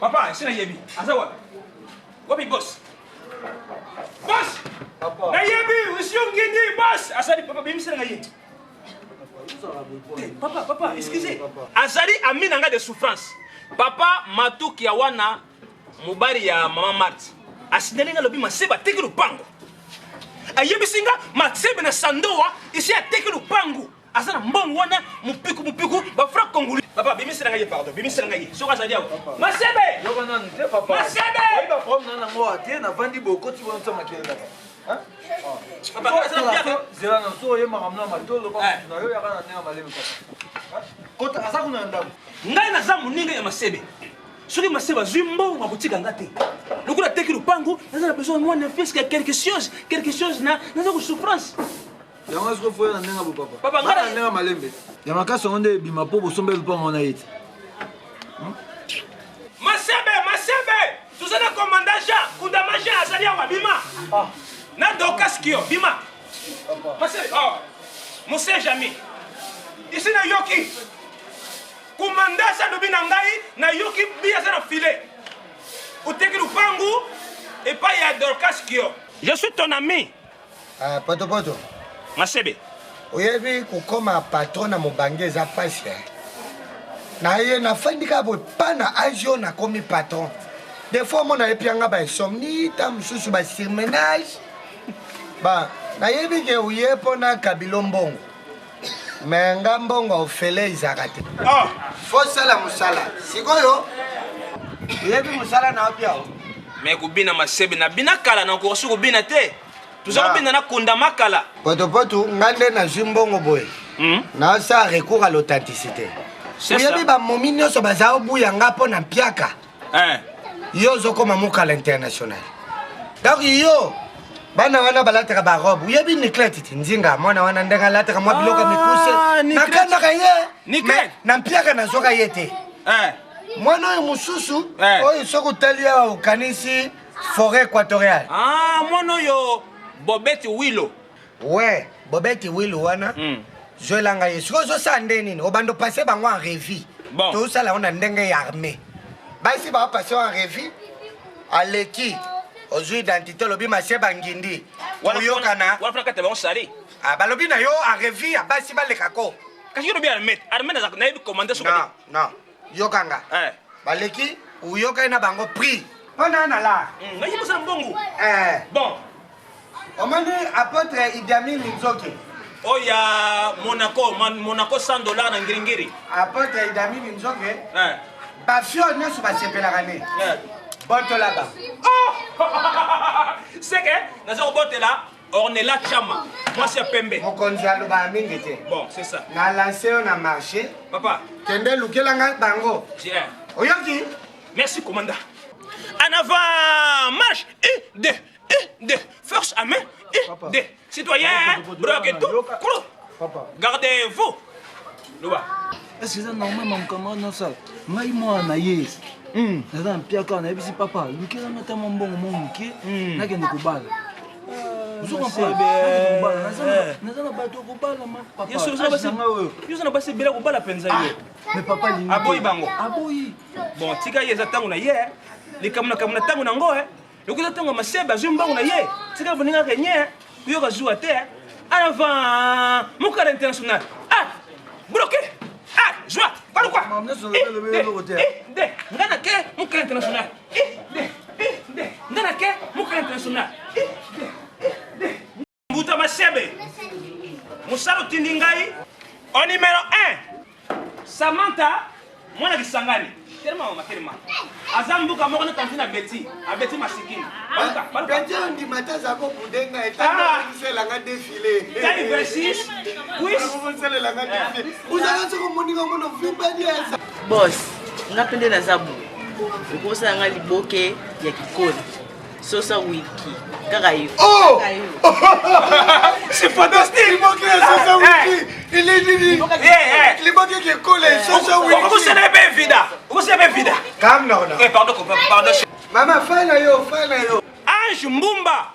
Papa, esi nayebi. Aza wapi? Wapi boss? Boss! Papa. Nayebi, usi ongindi, boss! Azali papa, bimisela ngai ye. Te, papa, papa, excusez. Azali ami na ngai de souffrance. Papa Matuki ya wana mobali ya mama Marthe. Asinali ngai alobi Masebe ateki lupango. Ayebisi nga Masebe na Sandowa isi ateki lupango. Aza na mbongo wana mupiku mupiku ba franc congolais. Papa bimisela ngai ye pardon, bimisela ngai ye. Soki azali awa. Masebe! Yoka nanu te papa. Masebe! Oyebi ba problème na nango te navandi boye okoti wana tia makelele papa. Papa, aza na piaka. Zela na so oye makambo na matolo pa Eh. na yo yaka na ndenge malemi papa. Kota aza kuna na ndako. Ngai naza moninga ya Masebe. Soki Masebe azwi mbongo akotika nga te. Lokola ateki lupango, naza na besoin mwa ne fût-ce que quelque chose, quelque chose na naza ko souffrance. Yango siko foya na ndenge bo papa. Papa, ngai na ndenge malembe. Ya makasi yango nde ebima mpo bosomba lupango wana ye te. Masebe, Masebe, toza na commandant Jean, Kundama Jean azali awa bima. Ah. Na Dorcas Kio, bima. Masebe, oh. Mon Jami. Ici na yoki. Commandant Jean alobi na ngai, na yoki bi aza na filet. Oteki lupangu epai ya Dorcas Kio. Je suis ton ami. Ah, poto poto. Masebe. Oyebi kokoma patron na mobange eza pasi eh. Na ye nafandi kaka boye pa na age oyo nakomi patron. Des fois omona ye pianga ba insomnie, ta mosusu ba surmenage. Ba nayebi ke oye mpo na kabilo mbongo. Mais nga mbongo ofele ezalaka te. Ah. Faut sala mosala. Sikoyo oyebi mosala na yo pia o. Mais kobina masebe na bina kala na kokosi kobina te. Toza kobina na kondama kala. Potopoto nga nde nazwi mbongo boye. Nasala recours à l'authenticité. Oyebi bamomi nyonso baza obuya nga mpo na mpiaka. Eh. Yo ozokoma mokala international. Donc yo bana wana balataka barobe oyebi niclete ti nzinga mwana wana ndenge alataka mwa biloko ya mikuse Ah, Niclette. nakandaka ye Niclette. Mais na mpiaka nazwaka ye te Eh. mwana oyo mosusu Eh. oyo soki otali awa okanisi forêt équatoriale Ah, mwana oyo Bobeti Wilo. we Bobeti Wilo wana zwelanga ye sikoyo ozosala nde nini obanda opase bango en revue Bon. tozosala yango na ndenge ya armée basi baopase en revue aleki ozwi identité olobi masie bangindi oyokana Wana kata bango sali. Ah, balobi na yo en revue ya basi baleka ko Kasi yo lobi armée. Armée naza nayebi commander soki. non non yokanga Eh. baleki oyokani na bango prix mpo na na lar Ngai mosala mbongo. Eh. Bon. Omoni apôtre Idi Amin Nzoki. Oyo ya Monaco, Monaco $100 na ngiringiri. Apôtre Idi Amin Nzoki. Eh. Ba fio nyonso basepelaka ne. Eh. Botola ba. Oh! C'est que naza kobotela Ornella Chama, mwasi ya pembe. Mokonzi alobaka mingi te. Bon, c'est ça. Na lancé yo na marché. Papa. Kende lukela ngai bango. J'ai. Oyoki? Merci commandant. En avant, marche. 1, 2, 1, 2. Force à main. 1, 2. Citoyen, bloquez tout. Papa. Gardez-vous. Loba. Est-ce que c'est normal mon camarade non ça? Ngai mwana na ye. Naza na mpiaka nayebisi papa lukela nga ata mwa mbongo mwa moke nakende kobala. Ozo comprendre? Nakende kobala. Naza na bato ya kobala ma papa. Yesu, oza na basi- Age na ngai oyo. Yo oza na basi ebele ya kobala mpenza yo. Mais papa alingi te. Aboyi bango. Aboyi. Bon, tika ye eza ntango na ye. Likambo na kambo na ntango nango. Lokola ntango ya masebe azwi mbongo na ye. Tika boninga renye. Koyoka zuwa te. En avant, mokala international. Ah, bloqué. Ah, joie. Baluka. Maman, nyonso olobi eloko te. De, nga na ke mokala international. De, de, nga na ke mokala international. De, de. Mbuta Masebe. Mosala otindi ngai au numéro 1. Samantha mwana Kisangani. Telema mama telema. Aza mbuka moko na tantine Abeti, Abeti masikini. Baluka, baluka. Tantine ondima te aza kobude ngai, Ah. tango akoselanga défilé. Taille 26, cuisse. Akoselelanga défilé. Ozala soki omoni nga mono vimba diasa. Boss, nga mpe nde naza boye. Okosala nga liboke ya kikoli. Sosa wiki. Kaka yo. Oh! Kaka yo. C'est fantastique. Liboke ya sosa wiki. Il est nini? Eh, eh. Liboke kikoli sosa wiki. Okosala mpe vida. Okosala mpe vida. Kam na ona. Eh, pardon, pardon. Mama, fana yo, fana yo. Ange Mbumba.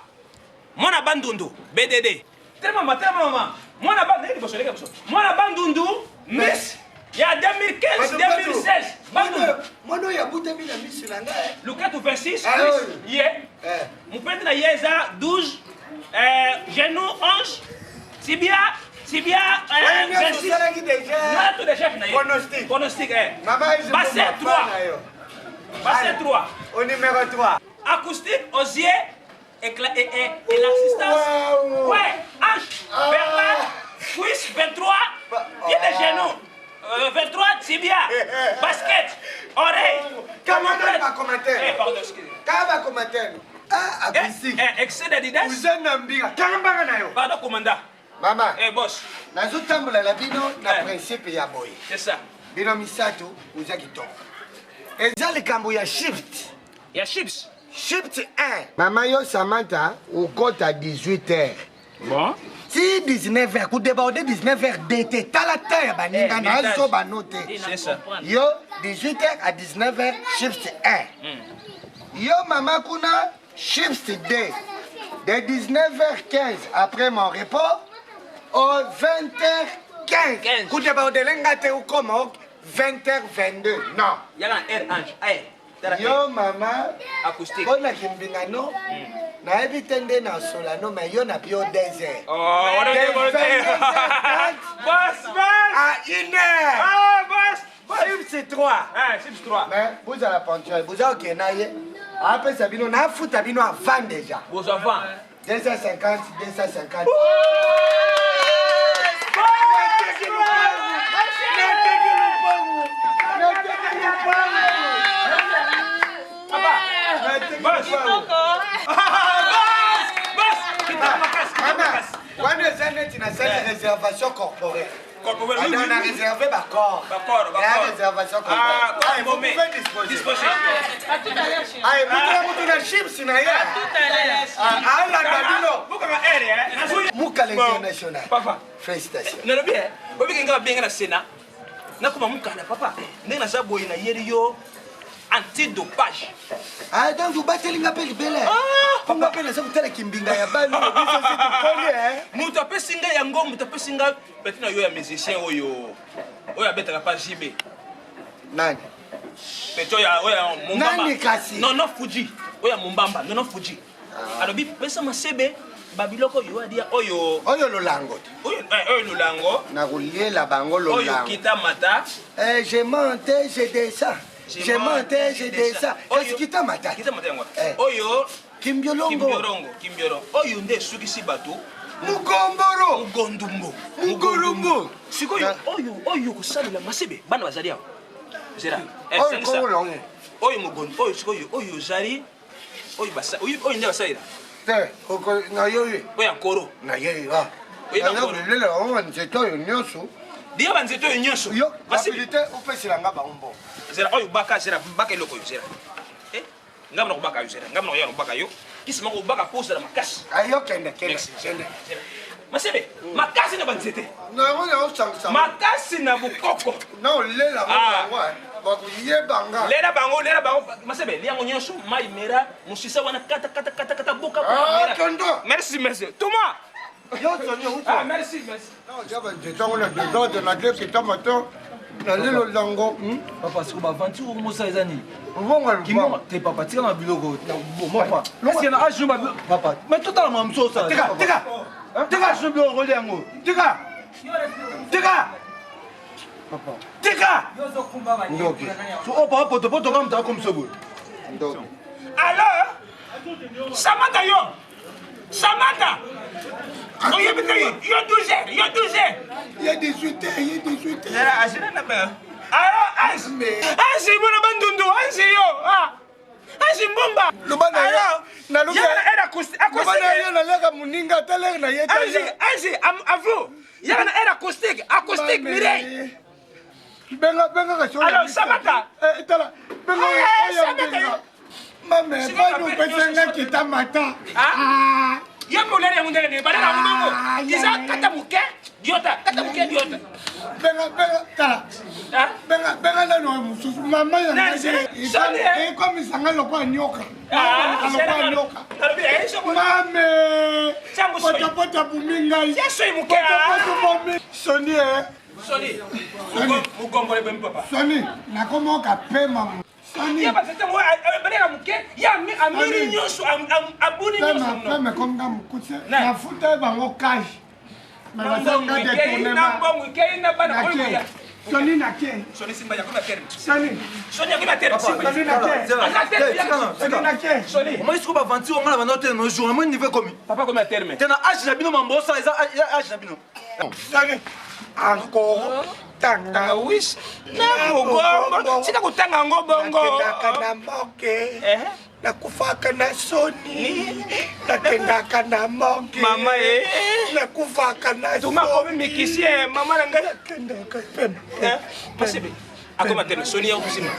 Mwana Bandundu, BDD. Telema mama, telema mama. Mwana ba, nayeki liboso, nayeki liboso. Mwana Bandundu, Miss. Ya 2015, 2016. Bandundu. Mwana oyo abutami na misu na ngai. Luketu 26, Ah, cuisse, oyo. ye. Eh. Mupende na ye eza 12, genou 11, tibia, tibia Wana nyonso 26. osalaki deja. Nato de chef na ye. Pronostic. Pronostic, eh. Mama Izi Bassin Mbumba, 3. na yo. Bassin 3. Au numéro 3. Acoustique, osier, écla- et l'assistance. Waouh. Ouais, hanche, Ah. verbal, cuisse 23, pied de genou, 23, tibia, basket, oreille. Kama omoplate. nani ba commentaire? Eh, pardon, excusez. Kaka ba commentaire. Ah, Eh, acoustique. eh, excès d'Adidas. Oza na mbika. Kanga mbanga na yo. Pardon, commandant. Mama, Eh, boss, nazotambola na bino na Eh. principe ya boye. c'est ça. Bino misato oza kitoko. Eza likambo ya shift. Il y a chips. Shift 1. Mama yo Samantha okota 18h. Bon. Ti 19h, kodeborde 19h DT. Tala ta ya baninga Eh, nazoba no te. C'est ça. Yo 18h à 19h shift 1. Yo mama kuna shift 2. De 19h15 après mon repos au 20h15. 15. Kodebordele nga te okoma o 20h22. Non. Il y a un R, ange. Eh, tala, Yo mama eh, acoustique. mpona kimbingano nayebi te nde nasola no me yo na bio 2 heures Oh, on est De démonté. 22h30 Boss, boss. à 1 heure Ah, boss. Boss. chips 3 Ah, chips 3. mais bozala ponctuel boza okende na ye apesa bino nafuta bino avant déjà Vos enfants. 250 250 Nateki lupangu! Nateki lupangu! Nateki lupangu! Papa. Nateki Boss. lupangu! Boss. Boss. Kita makas, kita Mama, makas. wana eza neti nasali réservation corporelle. Corporelle, oui, Ah, oui, on a oui. réservé bacor. Bacor, Il y a bacor. réservation Ah, corporelle. corps Allez, vous embaumé. pouvez disposer. Disposer. À tout à l'heure, chérie. Allez, mutu na mutu na chips na ye. À tout à l'heure. Ah, alanda bino. Bokanga R, hein. Mukala Bon. international. Papa. Félicitations. nalobi e obiki nga babenga na sénat nakoma mokanda papa ndenge naza boye nayeli yo antidopage Ah, donc obateli nga mpe libele. Ah, Mpo nga mpe naza kotala kimbinga ya bana biso si tokoli, eh. moto apesi ngai yango moto apesi ngai peti na yo ya musicien oyo oyo abetaka pa jb Nani? peti oyo oyo ya mombamba Nani kasi? nono fuji oyo ya mombamba nono fuji alobi pesa masebe babiloko oyo adia oyo Oyo lolango te. oyo eh, oyo lolango Nakoliela bango oyo lolango. kita mata Eh, je monte, je descends. Je monte, je descends. Kasi kita mata. kita mata yango Eh. oyo Kimbiolongo. kimbiorongo kimbiorongo oyo nde esukisi bato Mugomboro. mugondumbo Mugorombo. sikoyo oyo oyo kosalela masebe bana bazali awa zela eh, Oyo sangisa. kolongo. oyo mogondo oyo sikoyo oyo ozali oyo oyo oyo nde basalela Te, oko na yo ye. oyo ya nkoro Na ye ah. Oyo Naza na nkoro. kolela bango banzete oyo nyonso. diya banzete oyo nyonso Yo, Masebe. rapidité opesela nga bango mbongo. zela oyo baka zela baka eloko oyo zela Eh, ngambo na kobaka yo zela ngambo na koya na kobaka yo kisi moko obaka mpo ozala makasi Ayo kende, kende, Merci. kende. Zela. masebe makasi na banzete Na yango naosangisa. makasi na bokoko Na olela Ah. bango bango, bakoyeba nga. lela bango lela bango masebe liango nyonso mai mera mosisa wana kata kata kata kata boka boka, Ah, mera. tonton. merci merci thomas Yo soni ah uto. merci merci Na banzete yango na désordre na lekita matin. Na lelo lango. Papa, siko baventure oyo mosala eza nini? Mbongo Kimbongo te papa, tika na biloko. Papa, est-ce que na âge no ba papa, mais totala makambo mosusu osala. Tika, tika. Tika âge no biloko okolia yango. Tika. Tika. Papa. Tika. Ndoki. So oyo papa potopoto kaka moto akomisa boye. Ndoki. alors samantha yo samantha oyebi te yo 12 heures yo 12 heures Il y a 18 heures, il y a 18 heures. Zela, azela na ba alors ansi ansi mona bandundu ansi yo ah ansi mbumba Loba na ye. alors Naluka- yaka na aire acoustique Loba na ye acoustique naleka moninga ata lere na ye te. ansi ansi avo yaka na aire acoustique acoustique Mireille Benga benga kasi oyo Alors, ya misa. Samantha. Eh, tala. Benga oyo Eh, oyo ya Samantha. mbinga. Mame, Sikoyo bana kapele opesa nyonso nga kita mata. Ah. Ye molele yango ndenge nini balela yango bongo Ah, iza ya, ya. kata moke diota kata moke diota Benga benga tala. Ah. Benga benga nano oyo mosusu. Mama ya Nani, ngai c'est- Soni, eh. ekomisa nga lokola nyoka. Ah, Lokola zela nyoka. nalobi eh, soko- Mame. Tiango soyi. Potapota bumi ngai. Tia soyi moke, ah. Potapota bomi. Soni eh. Soni mugongo ebomi papa. Soni nakomoka pema. Soni ye basete ngo ebeleka moke ye amiri nyonso abuni nyonso. Pema ekomi nga mokuse nafuta bango cash. Na mbongo ekei na bana oyo. Soni nake. Soni simba yakomi na terme. Soni. Soni yakomi na terme. Soni nake. Soni nake. Soni. Omoni sikoyo baventure nga na banda otele no jour namoni niveau ekomi. Papa akomi na terme. Te na age na bino mambo osala eza age na bino. Soni. Encore tanga wis na mogongo tika kotanga yango bongo. Nakendaka na morgue. Nakufaka na soni. Nakendaka na morgue. Mama e. Nakufaka na soni. Tuma komi mikisi mama na ngai. Nakendaka pema. Masebe. Akoma terme soni ya kusima.